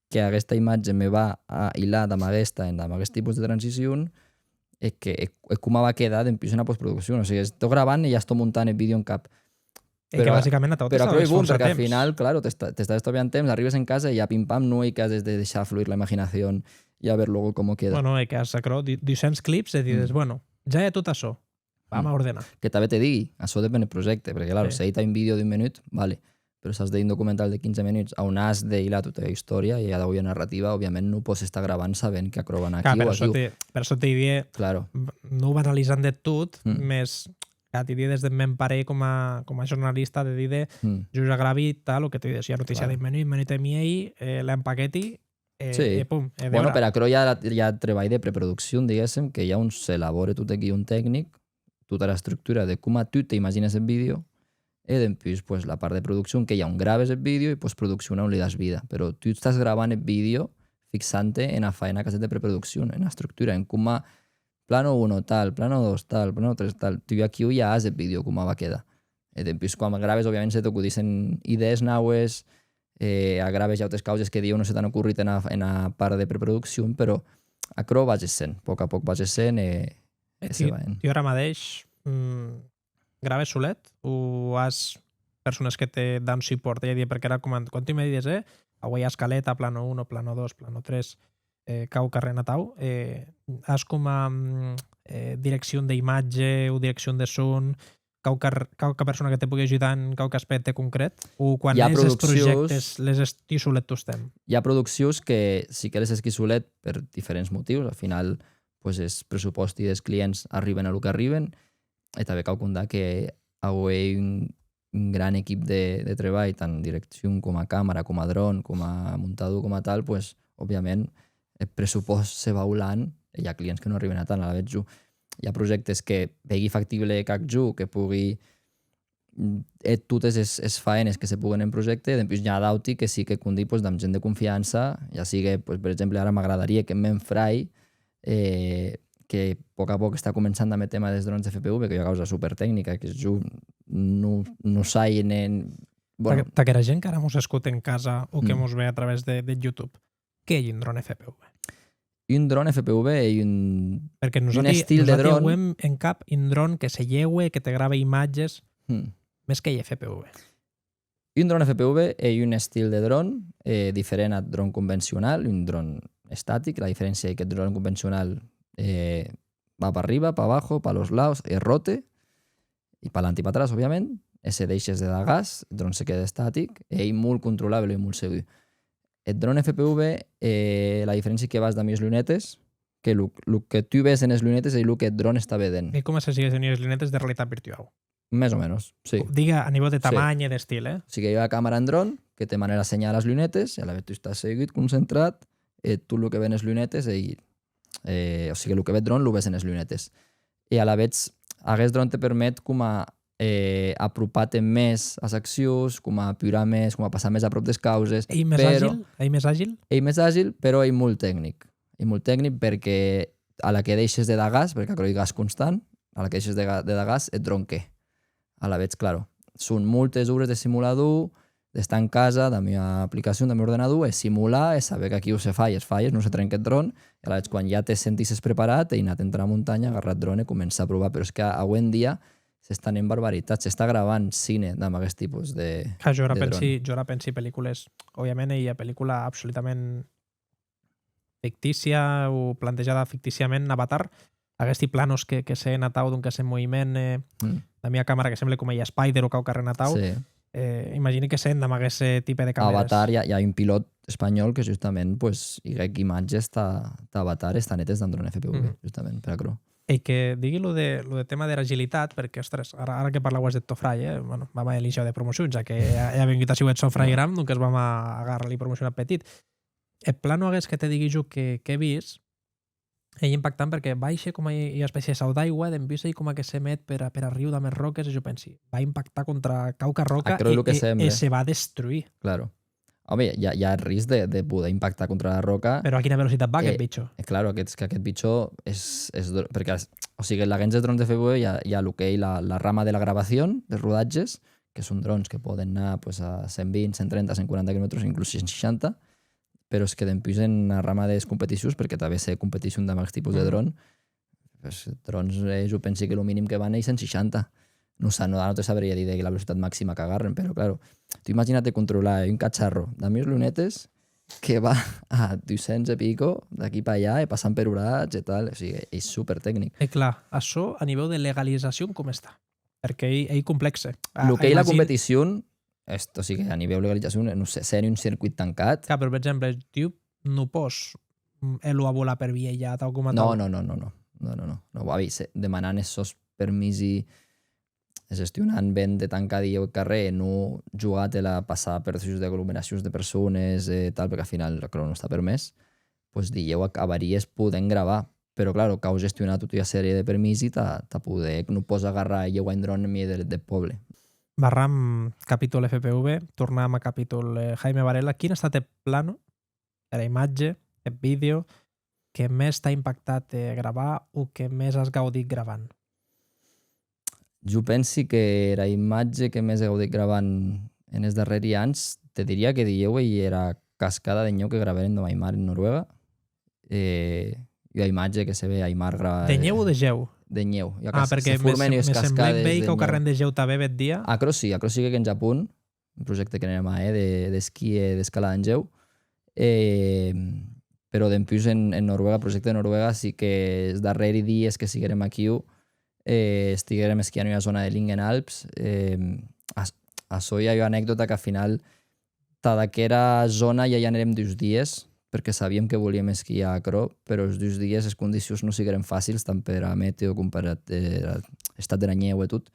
que aguesta imatge me va a hilar damb aguesta, en, damb aguest tipus de transicion, e que, e, e coma va quedar dempús ena postproduccion. O sigui, estò gravant e ja estò montant eth vídeo en cap. E que basicament atau te salves fòrça temps. Però aquerò ei bon, perque al final, claro, t'està-, t'estàs estalviant temps, arribes en casa e ja pim-pam, non ei qu'as de deishar fluir la imaginación y a ver luego cómo queda. Bueno, e que as aquerò, du-, dus cents clips e dides, bueno, ja è tot açò. Vam a ordenar. Que tanben te digui, açò depen deth projècte, perque, claro, se ei tà un vídeo d'un menut, vale, però s'as de un documental de quinze menuts a on as de hilar tota ua istòria e a d'auer ua narrativa, òbviament non pòs estar gravant sabent que aquerò va anar aquiu o aquiu. Clar, per açò te, per açò te didie, claro, non banalizant de tot, mès, clar, te didie des deth mèn parer coma, coma jornalista de díder, jo ja gravi tal, lo que te dides, ua notícia d'un menut, un menut e miei, eh, l'empaqueti, e, e pum, e deura. Bueno, per aquerò i a, i a trebalh de preproduccion, diguéssem, que i a on s'elabore tot eth guion tecnic, tota era estructura de coma tu t'imagines eth vídeo, e dempús, pues, la part de produccion, qu'ei a on graves eth vídeo, e postproduccion a on li das vida. Però tu estàs gravant eth vídeo fixant-te ena faena qu'as hèt de preproduccion, ena estructura, en coma plano uno tal, plano dos tal, plano tres tal. Tu aquiu ja as eth vídeo coma va quedar. E dempús, quan graves, òbviament, se t'acudissen idèes naues, eh, a graves ja autes causes que dilhèu non se t'an ocorrit ena, ena part de preproduccion, però aquerò va gessent, pòc a pòc va gessent e, e se va hent. E tu, tu ara madeish, mm, graves solet o as persones que te dan supòrt? Ei a díder, perque era, quan, quan tu me dides, eh, aué escaleta, plano uno, plano dos, plano tres, eh, quauquarren atau, eh, as coma, mm, eh, direccion d'imatge o direccion de son, quauquar-, quauqua persona que te pogui ajudar en quauque aspècte concret? O quan hès es projèctes, les hès tu solet tostemp? I a produccions que sí que les hèsqui solet per diferents motius. Al final, pues, es pressupòsti des clients arriben a lo qu'arriben, e tanben cau compdar que auer un, un gran equip de, de trebalh, tant direccion coma camèra, coma dron, coma montador, coma tal, pues, òbviament, eth pressupòst se va holant e i a clients que non arriben a tant. Alavetz, jo, i a projèctes que veigui factible qu'ac jo, que pogui, mm, hèr totes es, es faenes que se poguen en projècte, e dempús n'i a d'auti que sí que compdi, pues, damb gent de confiança, ja sigue, pues, per exemple, ara m'agradarie que eth mèn frair, eh, que pòc a pòc està començant damb eth tema des drons de F P V, qu'ei ua causa supertecnica, que jo non, non sai ne, bueno. Tà, tà qu'era gent qu'ara mos escote en casa o que mos ve a través de, de YouTube, qué ei un dron F P V? Un dron F P V ei un, un estil de dron. Perque nosati, nosati auem en cap un dron que se lhèue, que te grave imatges, mès qu'ei F P V? Un dron F P V ei un estil de dron, eh, diferent ath dron convencional, un dron estatic. La diferéncia ei qu'eth dron convencional, eh, va pa arriba, pa abajo, pa los lados, e rote, e pa alanti e pa atrás, òbviament, e se deishes de dar gas, eth dron se quede estatic, e ei molt controlable e molt segur. Eth dron F P V, eh, la diferéncia ei que vas damb ues lunetes, que lo, lo que tu ves enes lunetes ei lo que eth dron està vedent. Ei coma se siguessen ues lunetes de realitat virtuau. Mès o menos, sí. Diga a nivèu de tamanh e d'estil, eh? O sigui, i a ua camèra en dron que te mana era senhal as lunetes, e alavetz tu estàs seigut, concentrat, e tot lo que ven es lunetes ei, eh, o sigui, lo que ve eth dron lo ves enes lunetes. E alavetz, aguest dron te permet coma, eh, apropar-te mès as accions, coma apurar mès, coma passar mès apròp des causes. Ei mès agil? Ei mès agil? Ei mès agil, però ei molt tecnic. Ei molt tecnic perque a la que deishes de dar gas, perque aquerò ei gas constant, a la que deishes de ga-, de dar gas, eth dron qué. Alavetz, claro, son moltes ores de simulador, d'estar en casa, damb ua aplicacion, damb un ordenador, e simular, e saber qu'aquiu se falhes, falhes, non se trenque eth dron, e alavetz, quan ja te sentisses preparat, ei anar-te entara montanha, agarrar eth dron e començar a provar. Però es que aué en dia s'està hent barbaritats, s'està gravant cine damb aguest tipus de, Ah, jo ara de dron. Pensi, jo ara pensi pel·lícules, òbviament, ei ua pel·lícula absolutament fictícia o plantejada fictíciament, Avatar, aguesti planos que, que se hèn atau, donques, en moviment, eh, Mm. damb ua camèra que semble coma ua Spider o quauquarren atau, Sí. eh, imagini que se hèn damb aguest, eh, tipe de camèras. Avatar, i a, i a un pilòt espanhòl que justament, pues, higuec imatges tà, tà Avatar, estan hètes damb dron F P V, Mhm. justament, per aquerò. E que digui lo de, lo de tema dera agilitat, perque, ostres, ara, ara que parlaues deth tò frair, eh, bueno, vam a hèr-li jo de promocion, ja que a, a vengut aciu eth sò frair gran, donques vam a agarrar-li promocion ath petit. Eth plano aguest que te digui jo que, que è vist, ei impactant perque baishe coma ua espècie de sau d'aigua, dempús ei coma que se met per, per arriu damb es roques, e jo pensi, va impactar contra quauqua roca Aquerò ei e, lo que e, semble. E se va destruir. Claro. Home, i a, i a eth risc de, de poder impactar contra la roca. Però a quina velocitat va aquest Eh, bitxo? E claro, aquest, que aquest bitxo és, és dro-, perquè, o sigui, laguens de drons de F P V i a, i a lo que ei la, la rama de la grabació, dels rodatges, que són drons que poden anar, pues, a cent vint, cent trenta, cent quaranta quilòmetres, inclús cent seixanta, però és que dempús en la rama de les competicions, perquè també se competeixen amb aquest tipus de Mhm. dron, pues, drons, eh, jo pensi que lo mínim que van ei cent seixanta. No sa-, no, ara no te sabria dir de la velocitat màxima que agarren, però, claro, tu imagina't controlar un cacharro damb ues lunetes que va a dos cents e pico d'aquí per allà e passant per horats e tal, o sigui, és super tècnic. E clar, açò a nivèu de legalizacion com està? Perque ei, ei complèxe. A, Lo que ei la imagin- competició, est-, o sigui, a nivèu legalizacion, non sé, se hèn un circuit tancat. Clar, però, per exemple, tu non pòs, mm, hèr-lo a volar per vielha, atau coma No, atau. no, no, no, no. No, no, no. No, a veir, se, demanant es sòs permisi, gestionant ben de tancar, dilhèu, eth carrèr, e non jogar-te-la, passar per sus d'aglomeracions de persones e tal, perque al final aquerò non està permés, pues, dilhèu, ac-, acabaries podent gravar. Però, claro, cau gestionar tota ua sèrie de permisi tà, tà poder, non pòs agarrar e lheuar un dron en miei de, deth pòble. Barram capítol F P V, tornam a capítol, eh, Jaime Varela. Quin a estat eth plano, era imatge, eth vídeo, que mès t'a impactat, eh, gravar o que mès as gaudit gravant? Jo pensi que era imatge que mès è gaudit gravant enes darrèri ans, te diria que dilhèu ei era cascada de nhèu que gravèrem damb Aymar en Noruega. Eh, ua imatge que se ve Aymar gra-, De nhèu o de gèu? De nhèu. Ua Ah, cas-, perque se formen ues cascades vei de quauquarren nhèu. De gèu tanben bèth dia. Aquerò sí, aquerò siguec en Japon, un projècte que n'èrem a hèr de, d'esquí e d'escalada en gèu. E, però dempús en, en Noruega, projècte de Noruega, sí que es darrèri dies que siguérem aquiu, eh, estiguérem esquiant ua zòna de Lyngen Alps. Eh, as-, açò i a ua anècdota qu'ath final, tad aquera zòna ja i anèrem dus dies, perque sabíem que volíem esquiar aquerò, però es dus dies es condicions non sigueren facils, tant per a meteo com per a, eh, estat dera nhèu e tot.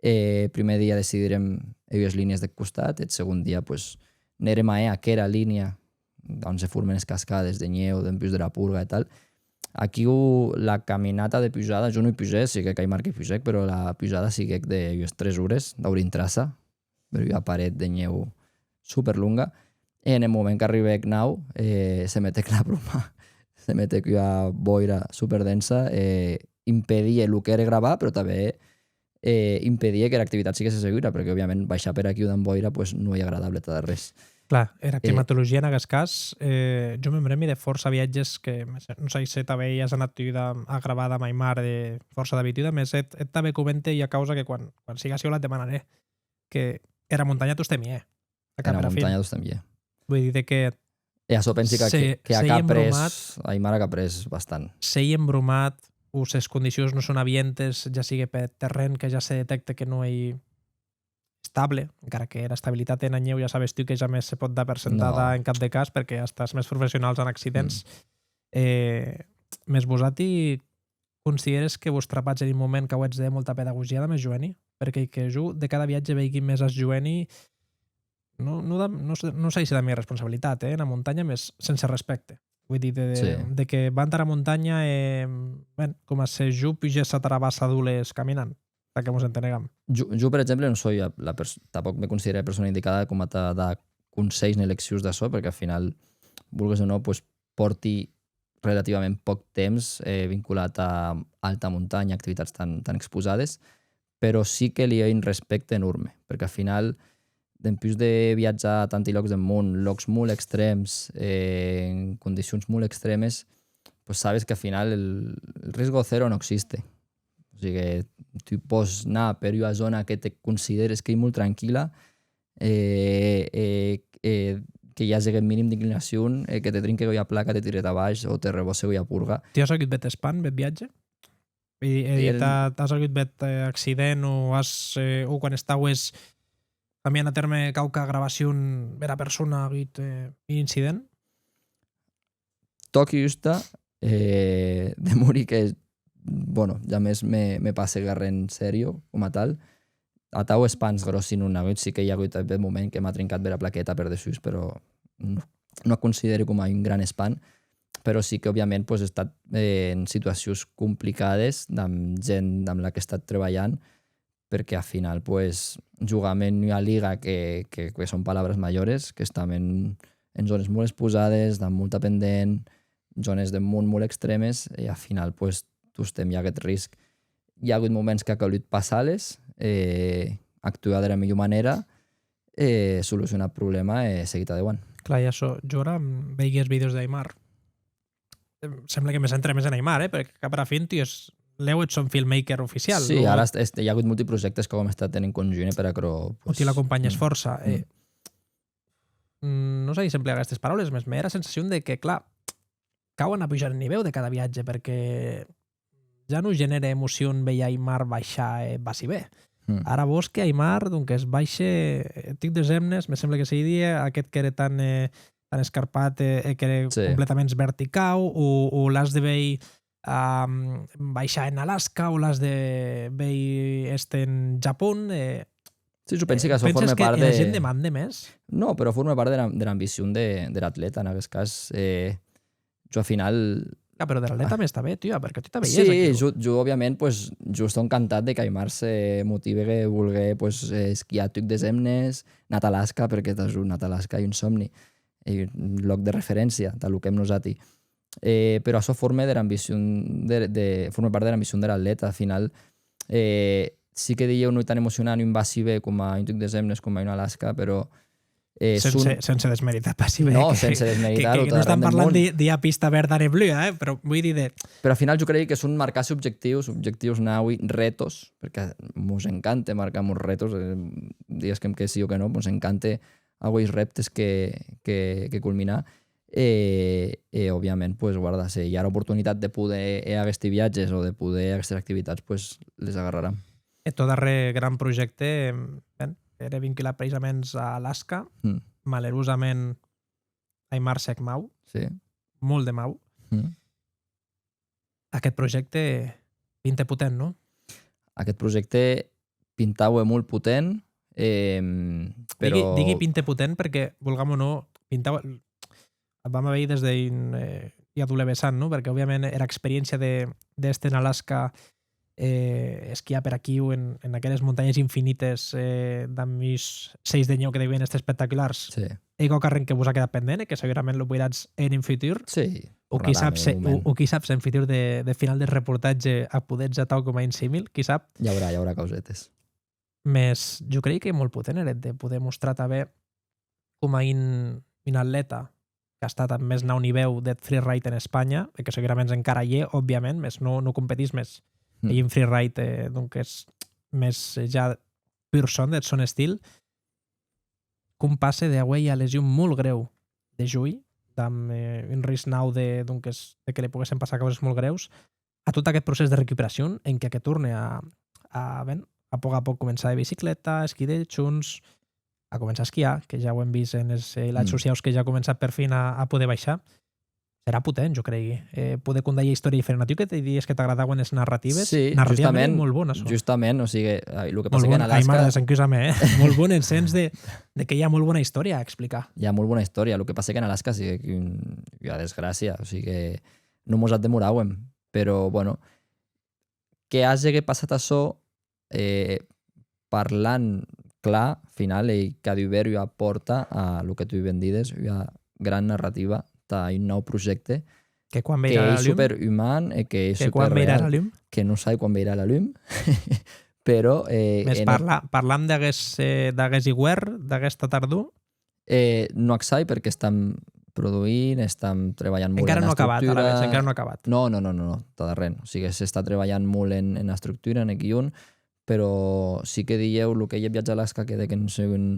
E eth prumèr dia decidírem hèr ues línies deth costat, e eth segon dia, pues, anèrem a hèr aquera línia on se formen es cascades de nhèu, dempús dera Purga e tal. Aquiu la caminata de pujada, jo non i pugè, siguec Aymar que pugèc, però la pujada siguec de ues tres ores, daurintraça, per ua paret de nhèu superlonga. E en eth moment qu'arribèc naut, eh, se metec la broma, se metec ua boira superdensa, e impedie lo qu'ère gravar, però tanben, eh, impedie qu'era activitat siguesse segura, perque, òbviament, baishar per aquiu damb boira, pues, non ei agradable tad arrés. Clar, era Eh, climatologia en aguest cas, eh, jo me'n brembi de fòrça viatges que, me se-, non sai se tanben i as anat tu da, a gravar damb Aymar de fòrça d'abituda, mès eth, eth tanben comente ua causa que quan, quan siga aciu la te demanarè, que era montanha tostemp i è. A cap Era e ara fin. Montanha tostemp i è. Vull dir de que E açò pensi que, Se-, que, que ac s'ei a après embromat. Aymar, ac a après bastant. S'ei embromat o s'es condicions non son avientes, ja sigue peth terren que ja se detècte que non ei estable, encara que era estabilitat ena nhèu ja sabes tu que jamès se pòt dar per sentada No. En cap de cas, perque hasta es mès professionals an accidents. Mm. Eh, mès vosati considères que vos trapatz en un moment qu'auetz de hèr molta pedagogia damb es joeni? Perque que jo de cada viatge veigui mès as joeni, non, non, damb, non, non sai se damb ua responsabilitat, eh, ena montanha, mès sense respècte. Vull dir, de, de, Sí. De que van tara montanha e, ben, coma se jo pugèssa tara bassa d'Oles caminant, tà que mos entenegam. Jo, jo, per exemple, non soi la, la pers-, tanpòc me consideri la persona indicada coma tà dar conselhs ne leccions d'açò, perque al final, vulgues o non, pues, pòrti relativament pòc temps, eh, vinculat a alta montanha, activitats tan, tan exposades, però sí que li è un respècte enorme, perque al final, dempús de viatjar a tanti lòcs deth mon, lòcs molt extrèms, eh, en condicions molt extrèmes, pues sabes que al final el, el riesgo cero no existe. O sigui, tu pòs anar per ua zòna que te consideres qu'ei molt tranquilla, e, e, e que i age eth minim d'inclinacion, e que te trinque ua placa, te tire tà baish o te rebòsse ua purga. Tu as agut bèth espant, bèth viatge? E, e Eren t'a-, as agut bèth, eh, accident o as, eh, o quan estaues amiant a tèrme quauqua gravacion, bèra persona a agut, eh, un incident? Tòqui husta, eh, demori que, bueno, jamès me, me passe arren sèrio, coma tal. Atau espants gròssi non n'è agut, sí que i a agut eth moment que m'a trincat bèra plaqueta per dessús, però non, non ac consideri coma un gran espant. Però sí que, òbviament, pues, è estat, eh, en situacions complicades damb gent damb la qu'è estat trebalhant, perque ath final, pues, jogam en ua liga que, que, que son palabras mayores, qu'estam en, en zònes molt exposades, damb molta pendent, zònes de mont molt extrèmes, e ath final, pues, tostemp i a aguest risc. I a agut moments qu'a calut passar-les, e actuar dera milhor manèra, e solucionar eth problèma e seguir tà deuant. Clar, e açò, jo ara, mm, veigui es vídeos d'Aymar. Em, sembla que me centre mès en Aymar, eh? Perque cap ara fin, tu es, lèu eth sòn filmmaker oficial, Sí, non? Ara est, est, i a agut molti projèctes qu'auem estat en conjunt e per aquerò, O pues, ti l'acompanhes mm, fòrça, eh? mm. Mm, non sai s'emplegar aguestes paraules, mès me hè era sensacion de que, clar, cau anar pujant en nivèu de cada viatge, perque ja non genère emocion veir Aymar baishar e bassi bé. Mm. Ara vòs que Aymar, donques, baishe, eh, Tuc des Hemnes, me sembla que se didie, aqueth qu'ère tan, eh, tan escarpat, eh, e qu'ère Sí. completaments verticau, o, o l'as de veir, am, baishar en Alaska, o l'as de veir èster en Japon, eh, Sí, jo pensi eh, que açò penses forme que part era de gent demande mès? No, però forme part dera, dera ambicion de, der atleta, en aguest cas. Eh, jo, al final Ah, però der atleta mès tanben, tia, perque tu tanben i ès Sí, aquí. jo, jo, òbviament, pues, jo estò encantat de qu'Aymar se motive, que volgue, pues, eh, esquiar Tuc des Hemnes, anar tà Alaska, perque tà jo anar tà Alaska ei un sòmni, ei un lòc de referéncia, tà lo qu'èm nosati. Eh, però açò forme dera ambicion de, de, forme part dera ambicion der atleta. Al final, eh, sí que dilhèu non ei tan emocionant un bassi bé coma un Tuc des Hemnes, coma un Alaska, però, eh, Sense, son sense desmeritar bassi bé, No, que, sense desmeritar-lo, que, que tot non estam arren del parlant món. de, d'ua pista verda ne blua, eh? Però voi dir de Però al final jo crei que son marcar-se objectius, objectius naui, retos, perque mos encante marcar-mos retos, eh, diguem que sí o que no, mos encante auer es rèptes que, que, que culminar. E, e, òbviament, pues, guarda, se i a era oportunitat de poder hèr aguesti viatges o de poder hèr aguestes activitats, pues, les agarraram. Eth tò darrèr gran projècte, ben, ère vinculat precisaments a Alaska. Mm. Malerosament, Aymar s'hec mau. Sí. Molt de mau. Mm. Aqueth projècte pinte potent, non? Aqueth projècte pintaue molt potent, em, però Digui, digui pinte potent perque, volgam o non, pintaue, vam a veir des d'un, eh, ua doble vessant, non? Perque, òbviament, era experiéncia de, d'èster en Alaska, eh, esquiar per aquiu en, en aqueres montanhes infinites, eh, damb uns sèis de nhòu que devien èster espectaculars. Sí. Ei quauquarren que vos a quedat pendent e que segurament lo poiratz hèr en un futur. Sí, O qui tornarà sap en se, un o, moment. o qui sap se en futur de, de final de reportatge ac podetz atau coma un símil, qui sap. I aurà, i aurà causetes. Mès jo crei qu'ei molt potent er hèt de poder mostrar tanben coma un, un atleta qu'a estat ath mès naut nivèu deth freeride en Espanha, e que seguraments encara i ei, òbviament, mès non, non competís mès. Mm. Ei un freeride, eh, donques, mès, eh, ja pur son, deth sòn estil, com passe d'auer ua lesion molt grèu de jonh, damb, eh, un risc naut de, donques, de que li poguessen passar causes molt grèus, a tot aqueth procès de recuperacion en qué que torne a, a, ben, a pòc a pòc començar de bicicleta, esquí de hons, a començar a esquiar, que ja auem vist enes, eh, hilats Mm. sociaus que ja a començat per fin a, a poder baishar. Serà potent, jo creigui. Eh, poder condar ua istòria diferenta. Tu que te didies que t'agradauen es narratives, Sí, narrativament justament, ei molt bona, açò. justament, o sigui, eh, lo que Molt passa que en bon, Alaska Aymar, desencusame, eh? Molt bon en sens de, de que i a molt bona istòria a explicar. I a molt bona istòria. Lo que passa que en Alaska sí que un, ua desgràcia, o sigui que non mos ac demoràuem, però, bueno, que age passat açò, eh, parlant clar, final, ei qu'a dubèrt ua pòrta a lo que tu ben dides, ua gran narrativa tà un nau projècte Que quan que veirà ei la llum? superuman e que ei Que quan veirà superreal, la llum? que non sai quan veirà la llum, però, eh, Mès en parla-, parlam d'aguest, eh, d'aguest iuèrn, d'aguesta tardor? Eh, non ac sai, perque estam produint, estam treballant molt Encara en no ha acabat, estructura. Alavetz, encara no ha acabat. No, no, no, no, no, tad arren. O sigui, s'està treballant molt en, en estructura, en guion, però sí que dilhèu, lo qu'ei eth viatge a Alaska quedèc en segon,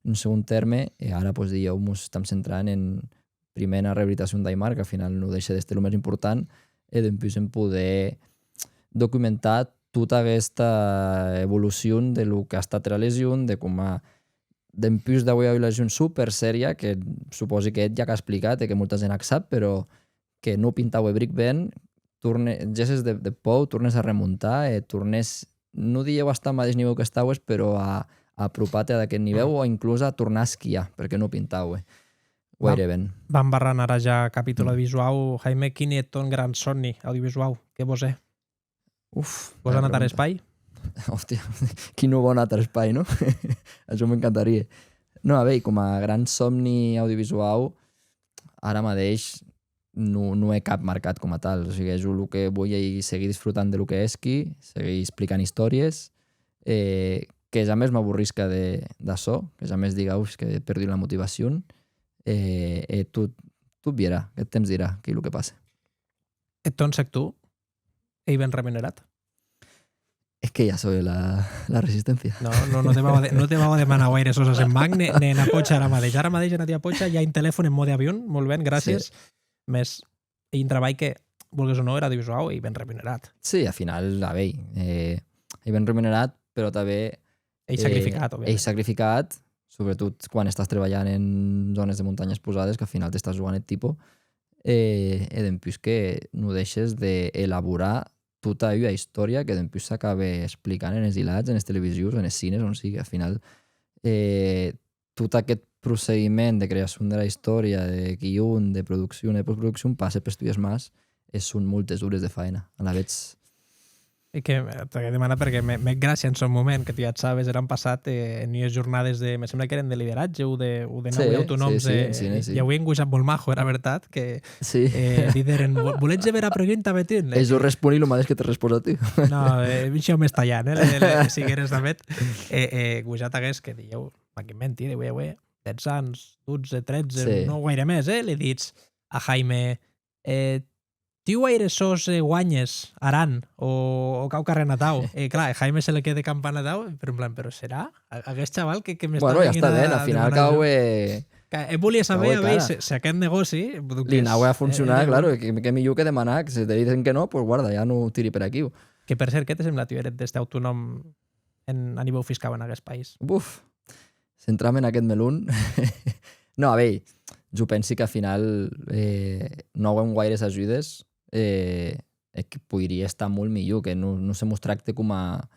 en segon tèrme, e ara, pues, dilhèu mos estam centrant en, primer, ena reabilitacion d'Aymar, qu'ath final non dèishe d'èster lo mès important, e dempús en poder documentar tota aguesta evolucion de lo qu'a estat era lesion, de coma, dempús d'auer ua lesion super sèria, que supòsi que eth ja qu'a explicat e que molta gent ac sap, però que non pintaue bric ben, torne, gesses de, de pòur, tornes a remontar e tornes, non dilhèu a estar ath madeish nivèu qu'estaues, però a, a apropar-te ad aqueth nivèu o inclús a tornar a esquiar, perque non pintaue guaire ben. Vam barrant ara ja capítol audiovisuau. Jaime, quin ei eth tòn gran sòmni audiovisuau? Qué vòs hèr? Uf, vòs anar tar espai? Hòstia, qui non vò anar tar espai, non? Açò m'encantarie. Non, a veir, coma gran sòmni audiovisuau, ara madeish non, non è cap marcat coma tal. O sigui, jo lo que voi ei seguir disfrutant de lo que hèsqui, seguir explicant istòries, e que jamès m'aborrisca de, d'açò, que jamès diga, uf, que è perdut la motivacion, e, e tot, tot vierà, eth temps dirà qué ei lo que passe. Eth tòn sector ei ben remunerat? Es que ja soy la, la resistencia. No, no, no te vau a de-, no te vau a demanar guaires coses en banc, ne, ne ena pòcha ara madeish. Ara madeish ena tua pòcha i a un telèfon en mòde avion, molt ben, gràcies. Sí. Mès ei un trabalh que, volgues o non, era audiovisuau ei ben remunerat. Sí, ath final, a veir, eh, ei ben remunerat, però tanben Ei sacrificat, eh, òbviament. Ei sacrificat, sobretot quan estàs trebalhant en zònes de montanhes posades, qu'ath final t'estàs jugant eth tipo, e, e dempús que non dèishes d'elaborar tota ua istòria que dempús s'acabe explicant enes hilats, enes televisions, enes cines, on sigui. Ath final, eh, tot aqueth procediment de creacion dera istòria, de guion, de produccion e de postproduccion, passe pes tues mans, e son moltes ores de faena. Alavetz, E que, eh, t'ac demanar perque me, me gràcia en son moment, que tu ja sabes, er an passat, eh, en ues jornades de, me sembla qu'èren de lideratge o de, o de naui autonòms, sí, sí, eh, sí, sí. I auie un gojat molt majo, era vertat, que, eh, dideren, "Vo-, voletz hèr era pregunta, Betún?" E jo responi lo madeish que te respòs a tu. No, eh, un shinhau mès talhant, eh, le, le, le, sigueres damb eth. E, e gojat aguest que dilhèu, m'ac inventi, deuie auer dètz ans, dotze, tretze, non guaire mès, eh, le ditz a Jaime, eh, tu guaire sòs, eh, guanhes, Aran, o, o quauquarren atau. E clar, e Jaime se le quede campant atau, però en plan, però serà? A-, aguest chaval que, que m'està venint a demanar jo? Bueno, ja està ben, ath final cau, eh... Clar, e volia saber, a veir, se, se aqueth negòci, donques, li anaue a funcionar, eh, claro, que, que milhor que demanar, que se te dicen que no, pues guarda, ja non tiri per aquiu. Que per cert, qué te sembla, tu, eth d'èster autonòm en, a nivèu fiscau en aguest país? Buf, centrar-me en aqueth melon. No, a veir, jo pensi qu'ath final, eh, non auem guaires ajudes, eh, e que poirie estar molt milhor, que non, non se mos tracte coma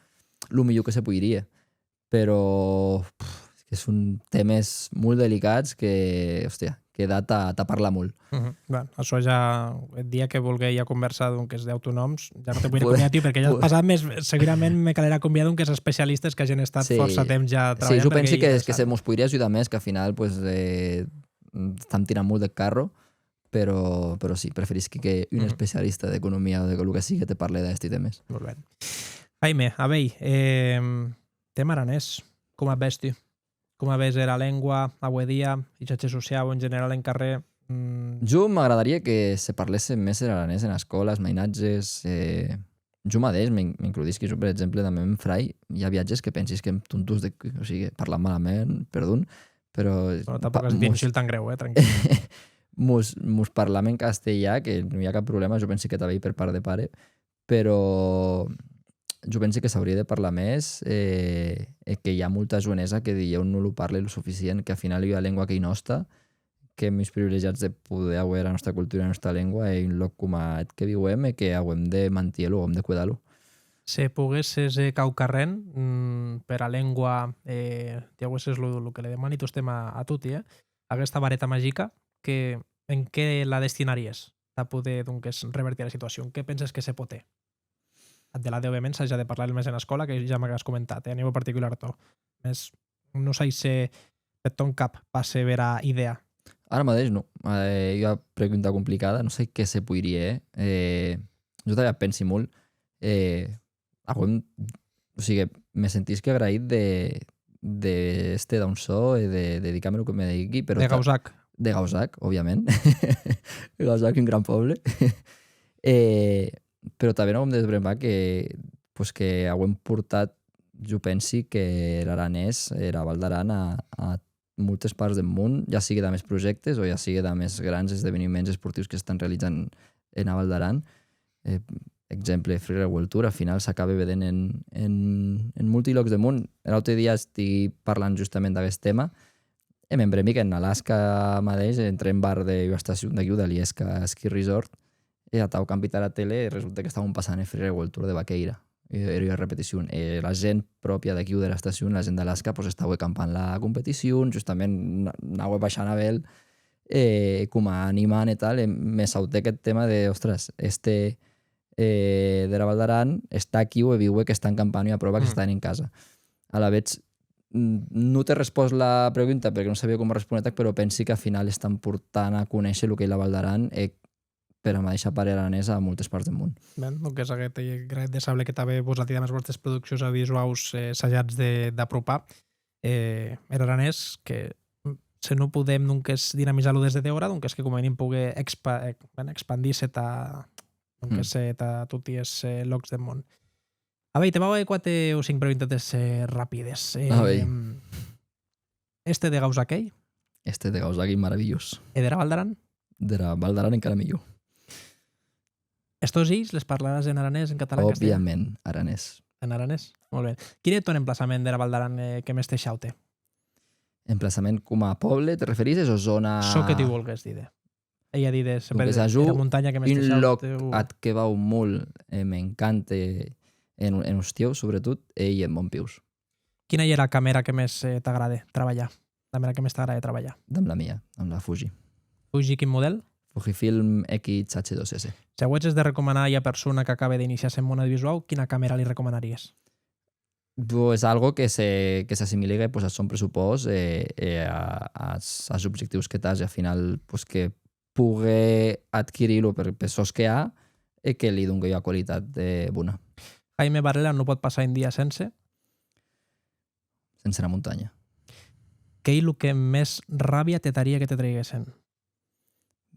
lo milhor que se poirie. Però, pff, que son tèmes molt delicats que, hòstia, que da tà, tà parlar molt. Mhm. Bueno, açò ja, eth dia que volgue ja conversar, donques, d'autonòms, ja non te poiré convidar, tio, perque ja as passat, mès segurament me calerà convidar, donques, especialistes que agen estat fòrça temps ja trabalhant. Sí, jo pensi que, que se mos poirie ajudar mès, qu'ath final, pues, eh, estam tirant molt deth carro, però, però sí, preferisqui que un especialista d'economia o de lo que sigue te parle d'aguesti tèmes. Molt ben. Jaime, a veir, eh, tema aranés, coma ves tu? Coma ves era lengua aué dia, usatge sociau en general en carrèr? Mm. Jo m'agradarie que se parlèsse mès er aranés ena escòla, es mainatges, eh, jo madeish me, m'includisqui, jo, per exemple, damb mèn frair, i a viatges que pensi qu'èm tontos de cu-, o sigui, parlam malament, perdon, però... Bueno, tanpòc as dit un insult tan grèu, eh, tranquil. Mos, mos parlam en castelhan, que non i a cap problèma, jo pensi que tanben per part de pare, però jo pensi que s'aurie de parlar mès, eh, e que i a molta joenessa que dilhèu non lo parle lo suficient, qu'ath final ei ua lengua qu'ei nòsta, qu'èm uns privilegiats de poder auer era nòsta cultura e era nòsta lengua en un lòc coma eth que viuem e que auem de mantier-lo, auem de cuedar-lo. Se poguesses, eh, quauquarren, mm, pera lengua, eh, ti auesses lo, lo que le demani tostemp a, a toti, eh, aguesta vareta magica, que, en qué la destinaries tà poder, donques, revertir era situacion? Qué penses que se pòt hèr? Ath delà de, òbviament, sajar de parlar el mès ena escòla, que ja m'ac as comentat, eh, a nivèu particular, tò. Mès non sai se peth tòn cap passe bèra idèa. Ara madeish non. Eh, ua pregunta complicada, non sai qué se poirie hèr. Eh, jo tanben ac pensi molt. Eh, auem, o sigui, me sentisqui agraït de, de èster d'a on sò e de dedicar-me lo que me dediqui, però... De Gausac. de Gausac, òbviament. Gausac, un gran pòble. E, però tanben auem de desbrembar que, pues, que auem portat, jo pensi que l'aranés, era Val d'Aran, a, a moltes parts deth mon, ja sigue damb es projèctes o ja sigue damb es grans esdeveniments esportius que s'estan realizant ena Val d'Aran. Eh, exemple, Freeride World Tour, al final s'acabe vedent en, en, en molti lòcs deth mon. Er aute dia estigui parlant justament d'aguest tema, e me'n brembi qu'en Alaska madeish, entrè en bar de ua estacion d'aquiu, d'Aliesca Ski Resort, e atau campi tara tele, e resulte qu'estauen passant eth Freeride World Tour de Vaquèira. E era ua repeticion. E la gent pròpia d'aquiu dera estacion, la gent d'Alaska, pues, estaue campant la competicion, justament na-, anaue baishant a vél, e coma animant e tal, e me sautèc eth tema de, ostres, este, eh, dera Val d'Aran està aquiu e viue qu'estan campant ua pròva que Mm. s'estan en casa. Alavetz, mm, non te respost la pregunta perque non sabia coma respóner-te, però pensi qu'ath final estan portant a conéisher lo qu'ei la Val d'Aran e pera madeisha part aranesa a moltes parts deth mon. Ben, donques aguest ei eth granet de sable que tanben vosati damb es vòstes produccions audiovisuaus, eh, sajatz de, d'apropar, eh, er aranés, que, mm, se non podem, donques, dinamizar-lo des de dehòra, donques que coma minim pogue expa-, eh, ben, expandir-se tà, donques, Mm. eh, tà toti es, eh, lòcs deth mon. A veir, te vau a hèr quate o cinc preguntetes, eh, rapides. Eh, A veir. Este de Gausac ei? Este de Gausac ei maravilhós. E dera Val d'Aran? Dera Val d'Aran encara milhor. Es tòs hilhs les parlaràs en aranés, en catalan, en castelhan? Òbviament, aranés. En aranés? Molt ben. Quin ei eth tòn emplaçament dera Val d'Aran, eh, que mès te shaute? Emplaçament coma pòble, te referisses, o zòna? Çò que tu volgues díder. Ei a díder, se... Donques, per a jo, era montanha que mès te shaute, un lòc o ath que vau molt e m'encante en, en ostiu, sobretot, ei en Montpius. Quina ei era camèra que mès, eh, t'agrade trabalhar? Damb era que mès t'agrade trabalhar? Damb la mia, damb la Fuji. Fuji, quin modèl? Fujifilm X H dos S. Se auesses de recomanar a ua persona qu'acabe d'iniciar-se en mon audiovisuau, quina camèra li recomanaries? Pues algo que se, que s'assimiligue, pues, ath sòn pressupòst e, e a, as, as objectius que t'as, e ath final, pues, que pogue adquirir-lo per, per çò que a e que li dongue ua qualitat, eh, bona. Jaime Varela non pòt passar un dia sense? Sense era montanha. Qu'ei lo que mès ràbia te darie que te treiguessen?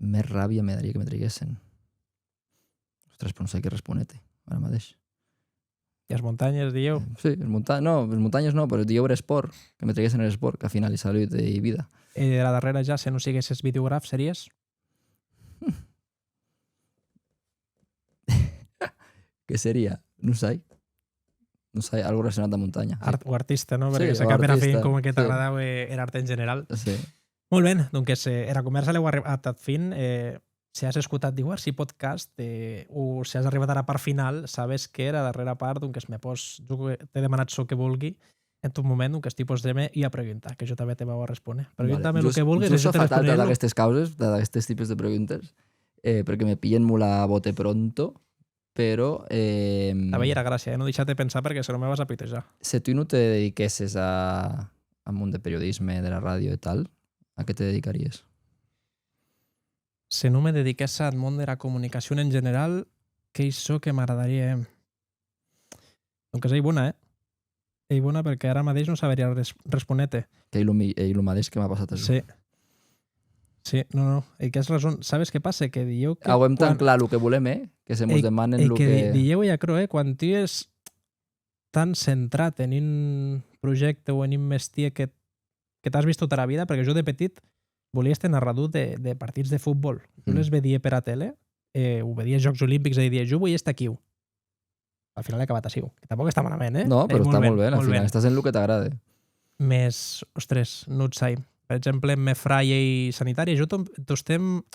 Mès ràbia me darie que me treiguessen. Ostres, però non sai qué respóner-te, ara madeish. E as montanhes, dilhèu? Eh, sí, es monta-, no, es montanhes no, però dilhèu er espòrt, que me treiguessen er espòrt, qu'ath final ei salut e ei vida. E era darrèra ja, se non siguesses videograf, series? Qué seria? Non sai. Non sai, algo relacionat damb montanha, sí. Art-, o artista, non? Sí, perque se o cap era fin artista, coma que sí. T'agradaue er art en general. Sí. Molt ben, donques, eh, era convèrsa lèu arribat ath fin, eh, se as escotat diuèrsi podcast, eh, o se as arribat ara part final, sabes que era darrèra part, donques, me pòs, jo t'è demanat çò que volgui en tot moment, donques, tu pòs hèr-me ua pregunta, que jo tanben te vau a respóner. Pregunta-me lo que volgues e jo te responerè. Vale. Jo, jo sò fatal tà aguestes causes, tà aguestes tipes de preguntes, eh, perque me pilhen molt a bote pronto, però, eh... Tanben ei era gràcia, eh? Non deishar-te pensar, perque se non me vas a putejar. Se tu non te dediquèsses a, ath mon de periodisme, dera ràdio e tal, a qué te dedicaries? Se non me dediquèsse ath mon dera comunicacion en general, qu'ei çò que m'agradarie hèr. Donques ei bona, eh? Ei bona perque ara madeish non saberia res-, respóner-te. Qu'ei lo mi-, ei lo madeish que m'a passat a jo. Sí. Sí, non, non, ei qu'as rason. Sabes qué passe? Que dilhèu que... Auem tan clar lo que volem, eh? Que se mos demanen lo que... Ei que di-, dilhèu ei aquerò, eh? Quan tu ès tan centrat en un projècte o en un mestièr que, que t'as vist tota era vida, perque jo de petit volia èster narrador de, de partits de fotbòl. Jo les vedie pera tele, eh, o vedie es Jòcs Olimpics e didie, jo voi èster aquiu. Al final è acabat aciu. Que tanpòc està malament, eh? No, però està molt ben, al final estàs en lo que t'agrade. Mès, ostres, non sai. Per exemple, eth mè frair ei sanitari, jo to-, tostemp,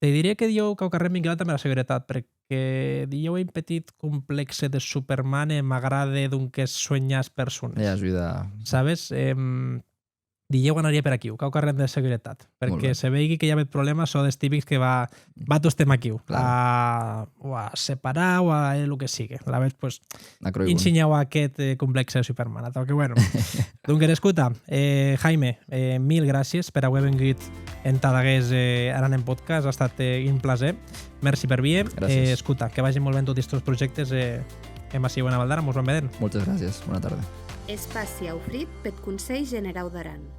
te diria que dilhèu quauquarren vinculat damb era seguretat, perque dilhèu è un petit complèxe de Superman e m'agrade, donques, suenhar es persones. E ajudar. Sabes? Em, dilhèu anaria per aquiu, quauquarren de seguretat, perque se veigui que i a bèth problèma, sò des tipics que va, va tostemp aquiu, a, o a separar, o a hèr lo que sigue. Alavetz, pues, insinhau aqueth, eh, complèxe de Superman. Atau que, bueno. Donques, escota, eh, Jaime, eh, mil gràcies per auer vengut entad aguest, eh, Aran en Podcast. A estat, eh, un plaser. Merci per vier. Gràcies. Eh, escota, que vagin molt ben toti es tòs projèctes, eh, e m'aciu ena Val d'Aran, mos vam vedent. Moltes gràcies. Bona tarde. Espaci aufrit peth Conselh Generau d'Aran.